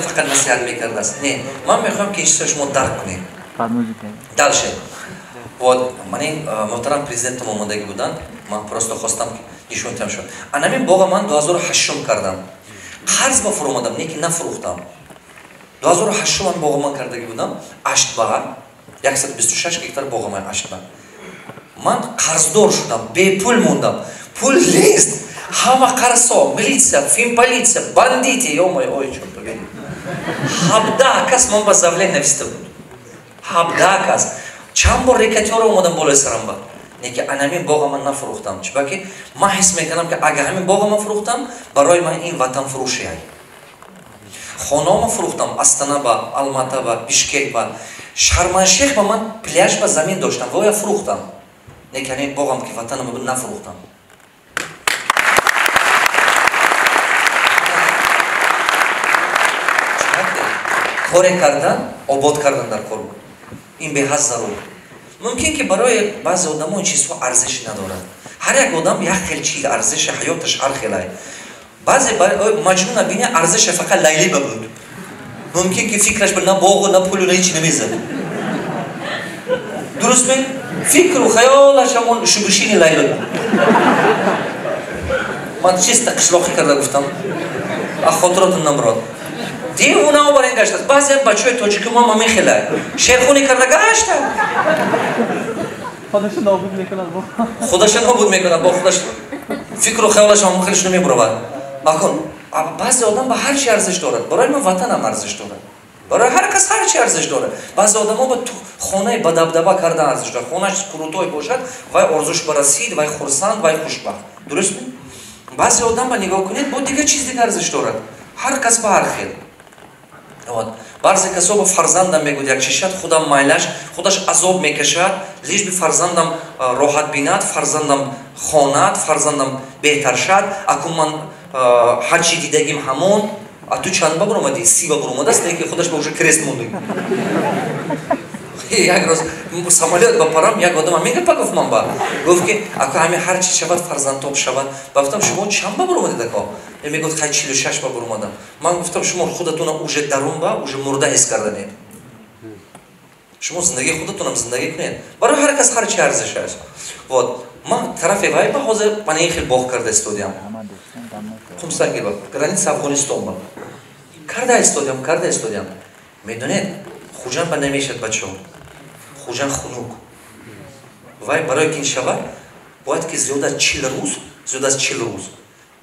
фақат насиҳат мекардааст. Не, ман мехоҳам, ки ин чизро шумо дарк кунед. Дальше. Вот, ман ин муҳтарам президентам омодагӣ буданд, ман просто хостам нишон диҳам шуд. Анамин боға ман 2008 кардам. Қарз ба фуромадам, не ки нафурӯхтам. 2008 ман боға ман кардагӣ будам, Аштба, 126 гектар боға ман Аштба. Ман қарздор шудам, бепул мондам. Пул нест. Ҳама қарзҳо, милиция, финполиция, бандити, ё-моё, ой, чёрт побери. 17 кас ман ба заявление нависта буд. 17 кас. Чанд бор рэкетёро омадам болои сарам ба. Не ки анамин боға ман нафурӯхтам. Чунки ман ҳис мекардам, ки агар ҳамин боға ман фурӯхтам, барои ман ин ватанфурӯши ай. Хонаома фурӯхтам Астана ба, Алмата ба, Бишкек ба, Шарманшех ба, ман пляж ба замин доштам, воя фурӯхтам. Не ки ҳамин боғам, ки ватанам буд, нафурӯхтам. Коре кардан, обод кардан дар кор буд. Ин беҳад зарур. Мумкин ки барои баъзе одамо ин чизҳо арзиш надорад. Ҳар як одам як хел чиз, арзиши ҳаёташ ҳар хелай. Баъзе Маҷнуна бине, арзиша фақат Лайли ба буд. Мумкин ки фикраш ба на боғу, на пулу, на ҳечи намезад. Дуруст ме? Фикру хаёлаш ҳамон шубушини Лайли буд. Ман чиста қишлоқӣ карда гуфтам. А хотиротон намрод. Девона бар ин гаштааст. Баъзе бачаҳои тоҷики мо ҳам мехелай. Шерхунӣ карда гашта. Худашо нобуд мекунад бо. Худашо нобуд мекунад бо худаш. Фикру хаёлаш ҳам хелеш намебуравад. Акун баъзе одам ба ҳар чи арзиш дорад. Барои ман ватанам арзиш дорад. Барои ҳар кас ҳар чи арзиш дорад. Баъзе одамо ба хонаи бадабдаба кардан арзиш дорад. Хонааш крутой бошад, вай орзуш барасид, вай хурсанд, вай хушбахт. Дуруст? Баъзе одам ба нигоҳ кунед, бо дигар чиз дигар арзиш дорад. Ҳар кас ба ҳар хел. Вот. Баъзе касо ба фарзандам мегӯяд, як чишад, худам майлаш, худаш азоб мекашад, лишь бы фарзандам роҳат бинад, фарзандам хонад, фарзандам беҳтар шад, акун ман ҳар чи дидагим ҳамон, а ту чанд ба буромадӣ? 30 ба буромадааст, не ки худаш ба уже крест мондаг. Як рӯз самолёт ба парам, як одам ҳамин гапа гуфт ман ба. Гуфт ки ака ҳамин ҳар чи шавад, фарзандтоб шавад. Ба гуфтам, шумо чанд ба буромадед, ака? Мегуфт, хай 46 ба буромадам. Ман гуфтам, шумо худатона уже дарун ба, уже мурда ҳис карданед. Шумо зиндагии худатонам зиндагӣ кунед. Барои ҳар кас ҳар чи арзиш аст. Вот. Ман тарафи вай ба ҳозир ман ин хел боғ карда истодиям. Қумсангир ба, граница Афғонистон ба. Карда истодиям, карда истодиям. Медонед, Хуҷанд ба намешад, бачаҳо. Хуҷанд хунук. Вай барои ки ин шавад, бояд ки зиёд аз 40 рӯз, зиёд аз 40 рӯз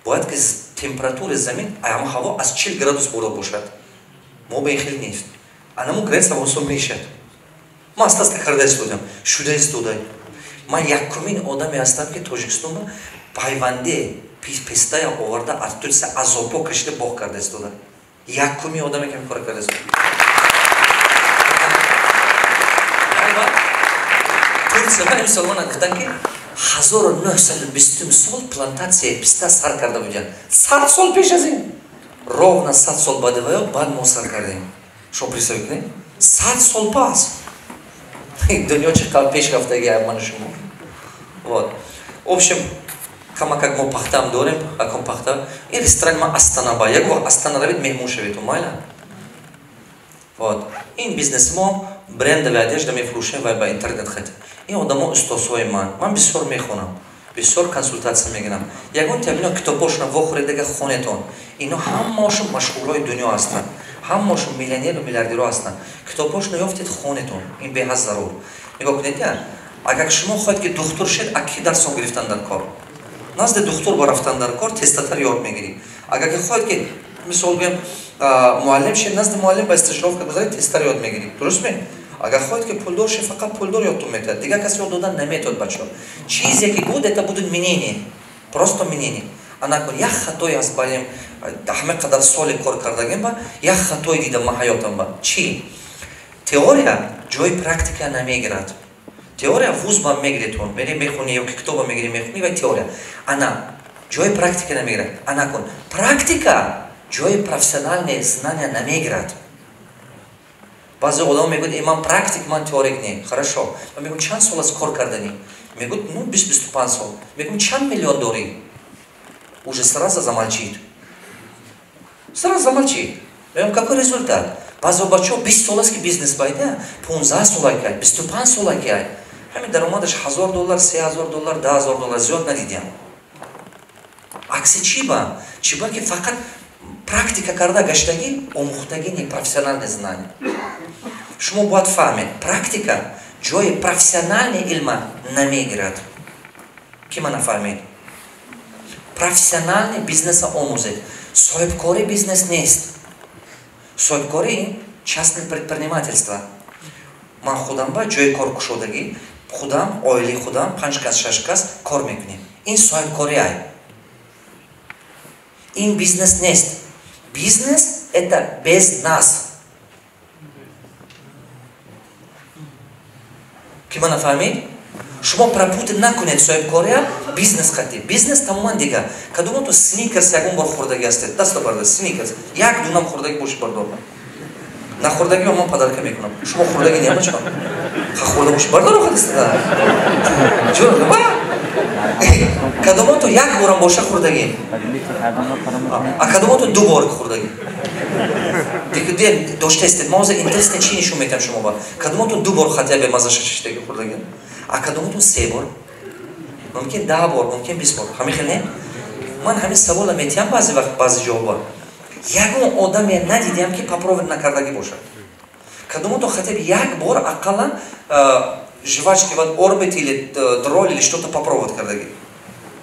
бояд ки температураи замин, ҳама ҳаво аз 40 градус боло бошад. Мо ба ин хел нест. Анамун граница Афғонистон мешад. Ман аста-аста карда истодиям, шуда истодай. Ман якумин одаме ҳастам, ки Тоҷикистон ба пайванде пистая оварда, аз Турсия азобҳо кашида боғ карда истода. Якумин одаме, ки ҳамин кора карда истода. Турсия ба имсол мана гуфтанд, ки 1920 сол плантатсияи писта сар карда буданд. 100 сол пеш аз ин. Ровно 100 сол баъди ваё баъд мо сар кардем. Шумо представить кунед? 100 сол пас. Дунё чӣ қадр пеш рафтаги ману шумо. Вот. В общем, камакак мо пахтаам дорем, акон пахта. Ин ресторан ма Астана ба. Як вақт Астана равед, меҳмон шавед, майла. Вот. Ин бизнес мо брендовая одежда мефурӯшем ва ба интернет хат. Ин одамо устозҳои ман. Ман бисёр мехонам, бисёр консултатсия мегирам. Ягон та ино китобҳошона вохӯред, хонетон. Ино ҳамаошон машҳурҳои дунё ҳастанд. Ҳамаошон миллионеру миллиардерҳо ҳастанд. Китобҳошона ёфтед, хонетон. Ин беҳад зарур. Нигоҳ кунед, я. Агар шумо хоҳед, ки духтур шед, а ки дарсон гирифтан дар кор? Назди духтур ба рафтан дар кор, тезтатар ёд мегирӣ. Агар ки хоҳед, ки мисол гӯем, муаллим шед, назди муаллим ба стажировка гузаред, тезтар ёд мегирӣ. Дуруст ме? Агар хоҳед, ки пулдор шед, фақат пулдор ёдтон метавад. Дигар кас ёд додан наметавад, бачаҳо. Чизе ки гуд, это будет мнение. Просто мнение. Анакун як хатое аз барем, ҳама қадар соли кор кардагем ба, як хатое дидам ман ҳаётам ба. Чӣ? Теория ҷои практика намегирад. Теория вуз ба мегиред, мери мехонӣ ё ки китоба мегирӣ мехонӣ, ва теория. Ана ҷои практика намегирад. Анакун практика ҷои профессиональное знания намегирад. Баъзе одамо мегӯяд, ман практик, ман теорик не. Хорошо. Ман мегӯям, чанд сол аст кор карданӣ? Мегӯяд, ну, 20-25 сол. Мегӯям, чанд миллион дорӣ? Уже сразу замолчит. Сразу замолчит. Мегӯям, какой результат? Баъзео бачаҳо 20 сол аст, ки бизнес байда, 15 сола ки, 25 сола ки, ҳамин даромадаш 1000 доллар, 3000 доллар, 10 000 доллар, зиёд надидям. Акси чӣ ба? Чӣ ба ки фақат практика карда гаштагӣ, омӯхтагӣ не, профессиональное знание. Шумо бояд фаҳмед, практика ҷои профессиональный илма намегирад. Ки ма нафаҳмед? Профессиональный бизнеса омӯзед. Соҳибкорӣ бизнес нест. Соҳибкорӣ частное предпринимательство. Ман худам ба ҷои кор кушодагӣ, худам, оилаи худам, панҷ кас, шаш кас кор мекунем. Ин соҳибкорӣ ай, ин бизнес нест. Бизнес — это без нас. Ки ма нафаҳмед? Шумо пропутать накунед соҳибкория бизнес қатӣ. Бизнес тамоман дигар. Кадомото Сникерс ягон бор хӯрдагӣ ҳастед? Даста бардор. Сникерс як дунам хӯрдагӣ боши, бардор. Нахӯрдагӣ ман подарка мекунам. Шумо хӯрдагӣ не, бача? Ха, хӯрда боши, бардор. Охадистада кадомото як борам боша хӯрдагӣ, а кадомото ду бор хӯрдагӣ доштаистед? Ма ҳозир интересне чӣ нишон метиҳам шумо ба. Кадомото ду бор хатия бемазаша чиштаги хӯрдагӣ, а кадомото се бор, мумкин 10 бор, мумкин 20 бор? Ҳамин хел не? Ман ҳамин савола метиҳам баъзе вақт, баъзе ҷавоба. Ягон одаме надидиам, ки попробовать накардагӣ бошад. Кадомото хотя бы як бор ақаллан жвачки вот Орбит или Дроль или что-то попробовать кардагӣ,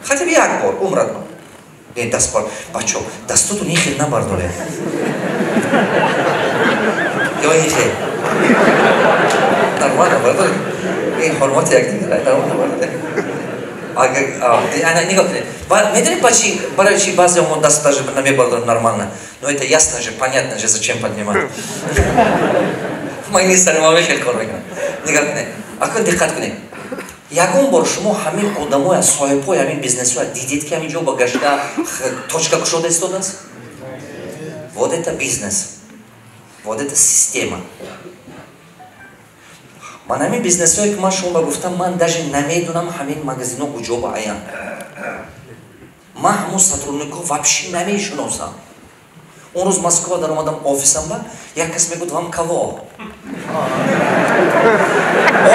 хотя бы як бор умратно? Не, даст бар, бачо, дастоту нихел набардоред ё нихел нормально бардоред. Ин ҳурмати якдигар, нормально бардоред. Нигоҳ кунед, медонед, ба чи, барои чи баъзе мо даст даже намебардорем нормально? Но это ясно же, понятно же, зачем поднимать. Ман ин сари ма хел кор мекунам. Нигоҳ кунед, акун диққат кунед. Ягон бор шумо ҳамин одамоя, соҳибҳои ҳамин бизнесҳоя дидед, ки ҳамин ҷо ба гашта, точка кушода истодааст? Вот это бизнес, вот это система. Ман ҳамин бизнесҳое, ки ман шумо ба гуфтам, ман даже намедонам ҳамин магазино куҷо ба аян. Ман ҳамун сотрудникҳо вообще намешиносам. Он рӯз Москва даромадам офисам ба, як кас мегӯд: «Вам кого?»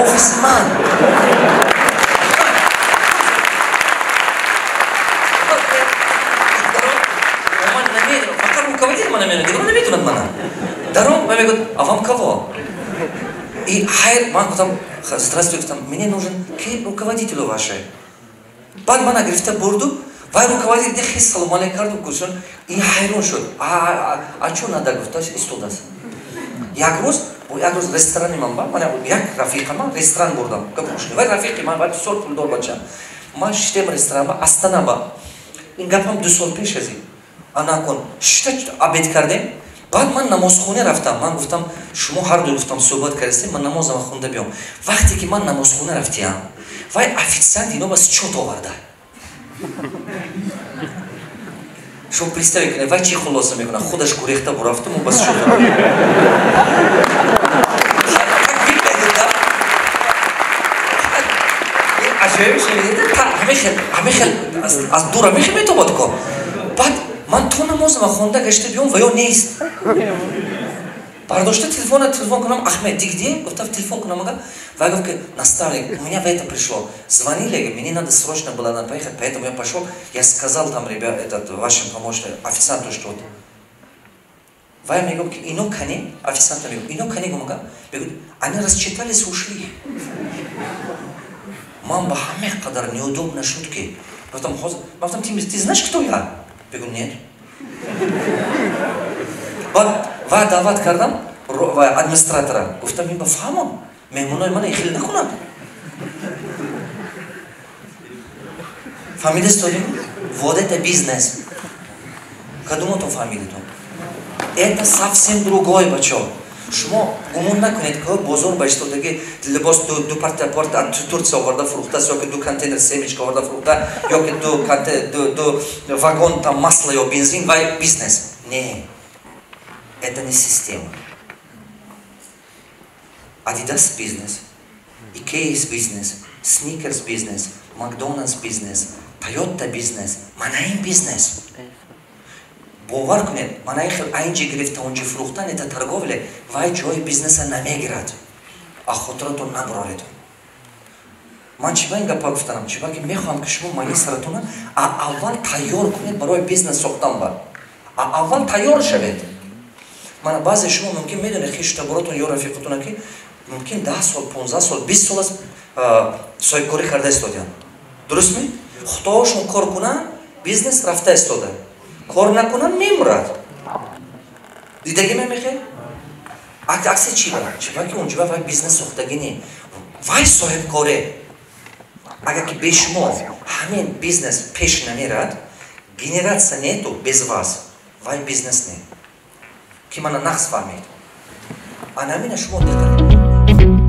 Офиси ман. Ман намедонам, фақат руководитель мана медонад, дигарон наметонад мана. Даром ва мегӯд: «А вам кого?» И хайр, ман гуфтам: «Здравствуйте», гуфтам, «мне нужен к руководителю вашей». Баъд мана гирифта бурду, вай руководитель дихи, салом алейк карду, гуфтан, ин ҳайрон шуд. А чо нада гуфташ истодааст. Як рӯз ресторани ман ба ман як рафиқа ман ресторан бурдам. Вай рафиқи ман, вай бисёр пулдор бача. Ман шиштем ресторан ба, Астана ба. Ин гапам 2 сол пеш аз ин. Анакун шишта обед кардем. Баъд ман намозхона рафтам. Ман гуфтам: «Шумо ҳарду, гуфтам, суҳбат кардастем, ман намозама хонда биём». Вақте ки ман намозхона рафтиям, вай официант ино ба счёт оварда. Шумо представить кунед, вай чӣ хулоса мекунад? Худаш гурехта бурафтуму ба счёт. Аҷоиб ҳамин хел аз дур ҳамин хел метобад ко. Баъд ман то намозама хонда гашта биём, ва ё нест. Бардошта телефона, телефон кунам: «Ахмед, ты где?» Гуфтам, телефон кунам, ага. Вай гуфт ки: «Наставник, у меня в это пришло, звонили, мне надо срочно было, надо поехать, поэтому я пошел, я сказал там ребят, этот вашим помощникам, официанту, что вот». Вай мегӯ ки ино кани официанта, мегӯ: «Ино кани?» Гум, ага, мегӯ: «Они рассчитались, ушли». Ман ба ҳама қадар неудобно шуд, ки гуфтам: «Ҳозир», гуфтам, «ты знаешь, кто я?» Бегу: «Нет». Баъд ва даъват кардам администратора, гуфтам: «Ин ба фаҳмон, меҳмонои мана хеле накунад». Фаҳмидастодим? Вот это бизнес. Кадомото фаҳмидитон? Это совсем другой, бачо. Шумо гумон накунед, ки бозор ба истодаги, либос ду парта порта Турция оварда фурӯхтааст, ёки ду контейнер семечка оварда фурӯхта, ёки ду вагон там масло ё бензин, вай бизнес не. Это не система. Адидас бизнес, Икея бизнес, Сникерс бизнес, Макдоналдс бизнес, Тойота бизнес. Мана ин бизнес. Бовар кунед, мана ин хел айнҷи гирифта, онҷи фурӯхтан, это торговля, вай ҷои бизнеса намегирад. А хотиратон набароред. Ман чӣ ба ин гапа гуфтанам? Чӣ ба ки мехоҳам, ки шумо майни саратона аввал тайёр кунед барои бизнес сохтан, ба аввал тайёр шавед. Мана баъзе шумо мумкин медонед хешу таборотон ё рафиқатона, ки мумкин 10 сол, 15 сол, 20 сол аст соҳибкорӣ карда истодиянд. Дуруст ме? Худоошон кор кунанд, бизнес рафта истода, кор накунанд, мемурад. Дидагӣ мемехе? Аксе чӣ ба? Чӣ ба ки унҷо вай бизнес сохтагӣ не, вай соҳибкоре. Агар ки бе шумо ҳамин бизнес пеш намерад, генерация нету без вас, вай бизнес не. Ки мана нақс фаҳмед, анамина шумо диққат.